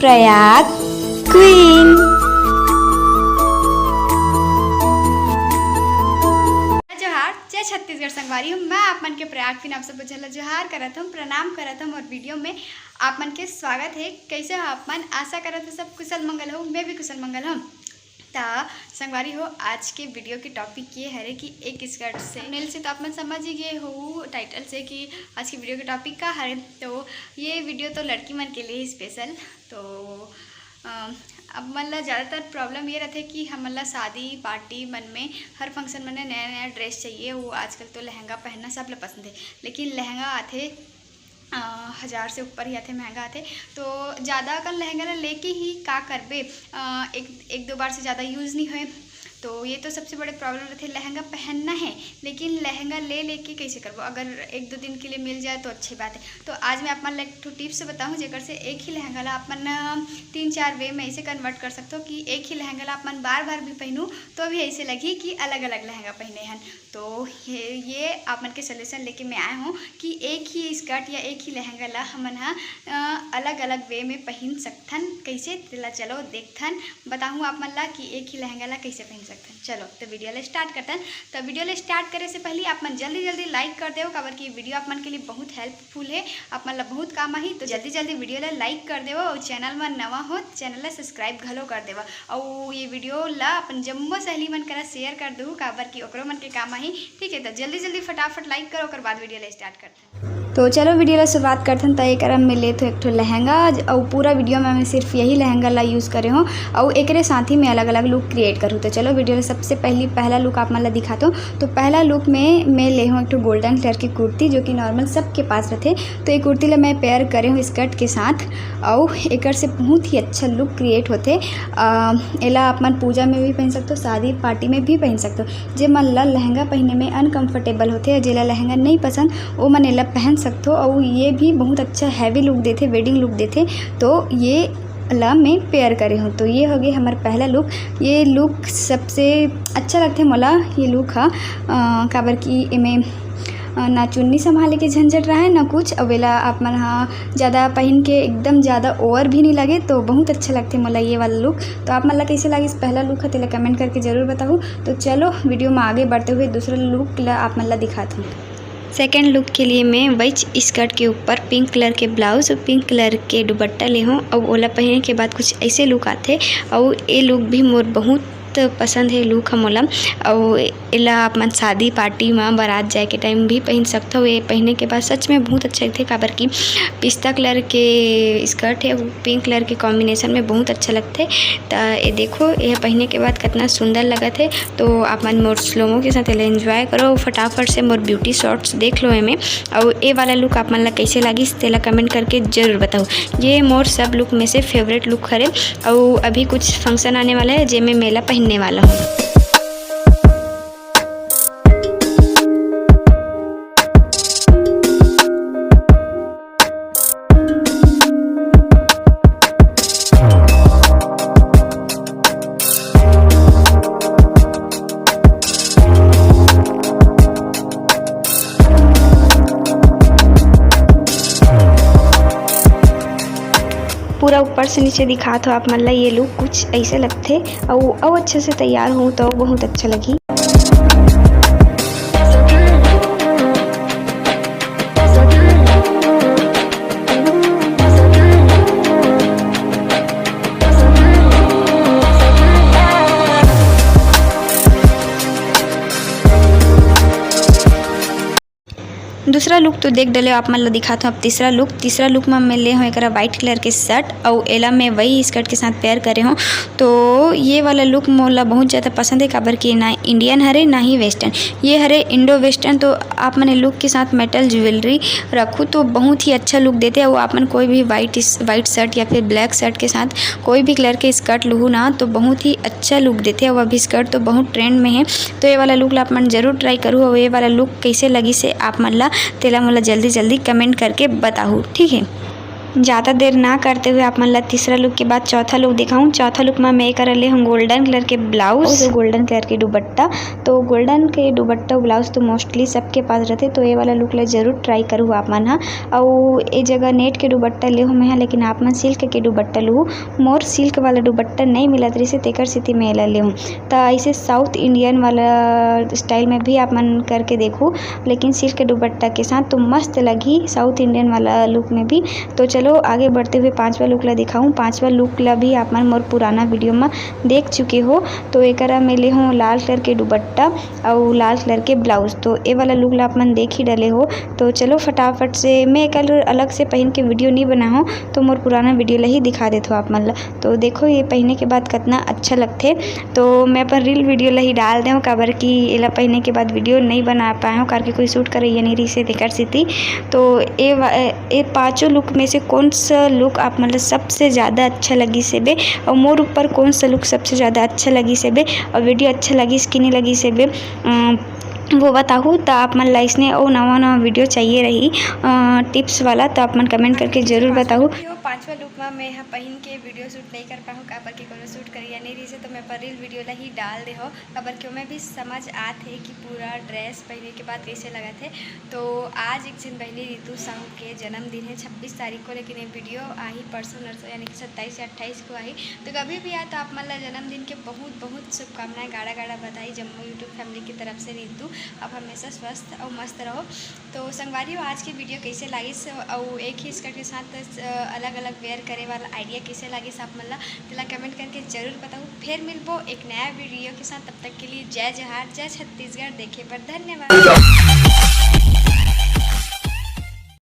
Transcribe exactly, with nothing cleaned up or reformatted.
Prayag queen. जोहार, जय छत्तीसगढ़ संगवारी हो। मैं आप मन के प्रयाग क्वीन आप सब झन ला जोहार करत हूँ, प्रणाम करत हूँ। और वीडियो में आप मन के स्वागत है। कैसे हो आप मन? आशा करत हूँ सब कुशल मंगल हो, मैं भी कुशल मंगल हूँ। त संगवारी हो, आज के वीडियो के टॉपिक ये हरे कि एक स्कर्ट से, थंबनेल से तो आप मन समझ ही गए हो, टाइटल से, कि आज के वीडियो के टॉपिक का हरे। तो ये वीडियो तो लड़की मन के लिए स्पेशल। तो अ, अब मन ला ज़्यादातर प्रॉब्लम ये रहथे कि हमन ला शादी पार्टी मन में, हर फंक्शन मन में नया नया ड्रेस चाहिए। वो आजकल तो लहंगा पहनना सब ला पसंद है, लेकिन लहंगा आथे अ, हज़ार से ऊपर ही आथे, महंगा आथे। तो ज़्यादा अकन लहंगा ला लेके ही का करबे? अ, एक, एक दो बार से ज़्यादा यूज़ नहीं होए, तो ये तो सबसे बड़े प्रॉब्लम रहथे। लहंगा पहनना है, लेकिन लहंगा ले लेके कैसे करबो? अगर एक दो दिन के लिए मिल जाए तो अच्छी बात है। तो आज मैं आप मन ला एक ठो टिप्स बताहूँ, जेकर से एक ही लहंगा ला आप मन, अ, तीन चार वे में ऐसे कन्वर्ट कर सकते हो कि एक ही लहंगा ला आप मन बार बार भी पहनू तो भी ऐसे लगही कि अलग अलग लहंगा पहने हन। तो ये, ये आप मन के सजेशन लेके मैं आए हूँ कि एक ही स्कर्ट या एक ही लहंगा ला हमन ह, अ, अलग-अलग वे में पहिन सकथन। कैसे? तेला चलो देखथन, बताहूँ आप मन ला कि एक ही लहंगा ला कैसे पहिन सकथन। चलो, तो वीडियो ला स्टार्ट करथन। तो वीडियो ला स्टार्ट करे से पहले आप मन जल्दी-जल्दी लाइक कर देव, काबर कि वीडियो आप मन के लिए बहुत हेल्पफुल है, आप मन ला बहुत काम आही। तो जल्दी-जल्दी वीडियो ला लाइक कर देव और चैनल में नवा हो, चैनल ला सब्सक्राइब घलो कर देव। अउ ये वीडियो ला अपन जम्मो सहेली मन करा शेयर कर दू, काबर कि ओकरो मन के काम आही। ठीक है, तो जल्दी जल्दी फटाफट लाइक करो, ओकर बाद वीडियो ला स्टार्ट करते हैं। तो चलो वीडियो ला शुरुआत करथन। तो एकरा में लेत हो एक ठो लहंगा, अउ पूरा वीडियो में मैं सिर्फ यही लहंगा ला यूज़ करे हूँ, अउ एकरे साथ ही मैं अलग अलग लुक क्रिएट करूँ। तो चलो वीडियो ला सबसे पहली पहला लुक आप मन ला दिखाता हूँ। तो पहला लुक में मैं ले हूँ एक ठो गोल्डन कलर की कुर्ती, जो कि नॉर्मल सबके पास रहथे। तो ये कुर्ती ला मैं पेयर करे हूँ स्कर्ट के साथ, अउ एकर से बहुत ही अच्छा लुक क्रिएट होथे। अ, एला आप मन पूजा में भी पहन सकते हो, शादी पार्टी में भी पहन सकते हो। जे मन ला लहंगा पहने में अनकंफर्टेबल होथे या जेला लहंगा नहीं पसंद, वो मन एला पहन सकते हो। अउ ये भी बहुत अच्छा हैवी लुक देथे, वेडिंग लुक देथे। तो ये ला मैं पेयर करे हूँ। तो ये हो गए हमर पहला लुक। ये लुक सबसे अच्छा लगथे मोला, ये लुक हा, अ, काबर कि एमे अ, ना चुन्नी संभाले के झंझट रहय, ना कुछ। अब एला आप मन ह ज़्यादा पहिन के एकदम ज़्यादा ओवर भी नहीं लगे, तो बहुत अच्छा लगथे मोला ये वाला लुक। तो आप मन ला कैसे लागिस पहला लुक ह, तेला कमेंट करके जरूर बताहू। तो चलो वीडियो में आगे बढ़ते हुए दूसरा लुक ला आप मन ला दिखात हूँ। सेकेंड लुक के लिए मैं वाइट स्कर्ट के ऊपर पिंक कलर के ब्लाउज, पिंक कलर के दुपट्टा ले हूँ। अब ओला पहने के बाद कुछ ऐसे लुक आथे, और ये लुक भी मोर बहुत पसंद है लुक ह मोला। अउ एला आप मन शादी पार्टी म बारात जाए के टाइम भी पहिन सकथव। ये पहिने के बाद सच में बहुत अच्छा लगथे, काबर कि पिस्ता कलर के स्कर्ट है, पिंक कलर के कॉम्बिनेशन में बहुत अच्छा लगथे। त ये देखो, ये पहिने के बाद कितना सुंदर लगत है। तो आप मन मोर स्लोमो के साथ एला एंजॉय करो, फटाफट से मोर ब्यूटी शॉट्स देख लो एमे। अउ ये वाला लुक आप मन ला कैसे लागिस, तेला कमेंट करके जरूर बताओ। ये मोर सब लुक में से फेवरेट लुक हरे। अउ अभी कुछ फंक्शन आने वाला है, जेमे मैं एला पहिनने वाला हूँ। पूरा ऊपर से नीचे दिखात हो आप मन ला, ये लुक कुछ ऐसे लगथे। अउ, अउ अच्छे से तैयार हूँ तो बहुत अच्छा लगी। दूसरा लुक तो देख डले, आप मन ला दिखात हूँ। अब तीसरा लुक, तीसरा लुक में मैं ले हूँ एकरा व्हाइट कलर के शर्ट, अउ एला मैं वही स्कर्ट के साथ पेयर करे हूँ। तो ये वाला लुक मोला बहुत ज़्यादा पसंद है, काबर कि ना इंडियन हरे ना ही वेस्टर्न, ये हरे इंडो वेस्टर्न। तो आप मन लुक के साथ मेटल ज्वेलरी रखू तो बहुत ही अच्छा लुक देथे। अउ आप मन कोई भी व्हाइट, व्हाइट शर्ट या फिर ब्लैक शर्ट के साथ कोई भी कलर के स्कर्ट लुहू ना, तो बहुत ही अच्छा लुक देथे। अउ अभी स्कर्ट तो बहुत ट्रेंड में है, तो ये वाला लुक ला आप मन जरूर ट्राई करू। अउ ये वाला लुक कैसे लगिस हे आप मन ला, तेला मोला जल्दी जल्दी कमेंट करके बताहू, ठीक है। ज़्यादा देर ना करते हुए आप मन ला तीसरा लुक के बाद चौथा लुक दिखाऊँ। चौथा लुक में मैं करा ले हूँ गोल्डन कलर के ब्लाउज और गोल्डन कलर के दुपट्टा। तो गोल्डन के दुपट्टा ब्लाउज तो मोस्टली सबके पास रहते, तो ये वाला लुक ला जरूर ट्राई करूँ आप मन हा। अउ ए जगह नेट के दुपट्टा ले हूँ मैं हा, लेकिन आप मन सिल्क के दुपट्टा लूहू। मोर सिल्क वाला दुपट्टा नहीं मिलत रहिस हे, तेकर सेती मैं एला ले हूँ। त ऐसे साउथ इंडियन वाला स्टाइल में भी आप मन करके देखू, लेकिन सिल्क के दुपट्टा के साथ तो मस्त लगही साउथ इंडियन वाला लुक में भी। तो चलो आगे बढ़ते हुए पांचवा लुक ला दिखाऊँ। पांचवा लुक ला भी आप मन मोर पुराना वीडियो में देख चुके हो। तो एकरा में ले हूँ लाल कलर के दुपट्टा अउ लाल कलर के ब्लाउज। तो ए वाला लुक ला आप मन देख ही डले हो। तो चलो फटाफट से मैं एकर अलग से पहन के वीडियो नहीं बना हूँ, तो मोर पुराना वीडियो ला ही दिखा देत हो आप मन ला। तो देखो ये पहने के बाद कितना अच्छा लगथे। तो मैं अपन रील वीडियो ला ही डाल देव, काबर कि एला पहने के बाद वीडियो नहीं बना पाए हूँ, काबर कि कोई शूट करैया नहीं रहिस हे तेकर सेती। तो ए वा-, ए पांचों लुक में से कौन सा लुक आप मन ला सबसे ज़्यादा अच्छा लगिस हेबे, और मोर ऊपर कौन सा लुक सबसे ज़्यादा अच्छा लगिस हेबे, और वीडियो अच्छा लगिस कि नहीं लगिस हेबे, अम, वो बताहू। त आप मन ला इसने अउ नवा नवा वीडियो चाहिए रही, अ, टिप्स वाला, तो आप मन कमेंट करके जरूर बताहू। पांचवा लुक में मैं ह पहिन के वीडियो शूट नहीं कर पाहूँ, काबर कि कोनो शूट करैया नहीं रहिस हे, तो मैं अपन रील वीडियो ला ही डाल दे हो, काबर कि ओमे भी समझ आत हे कि पूरा ड्रेस पहने के बाद कैसे लगत हे। तो आज एक झन बहिनी रितु साहू के जन्मदिन है छब्बीस तारीख को, लेकिन ये वीडियो आही परसों नरसों, यानी कि सत्ताईस या अट्ठाईस को आही। तो कभी भी आए तो आप मन ला जन्मदिन के बहुत बहुत शुभकामनाएं, गाड़ा गाड़ा बधाई जम्मो YouTube फैमिली की तरफ से। रितु अब हमेशा स्वस्थ और मस्त रहो। तो संगवारी हो, आज की वीडियो कैसे लागिस अउ एक ही स्कर्ट के साथ अलग अलग वेयर करे वाला आइडिया कैसे लागिस आप मन ला, तेला कमेंट करके जरूर बताओ। फिर मिलबो एक नया वीडियो के साथ, तब तक के लिए जय जोहार, जय छत्तीसगढ़। देखे पर धन्यवाद।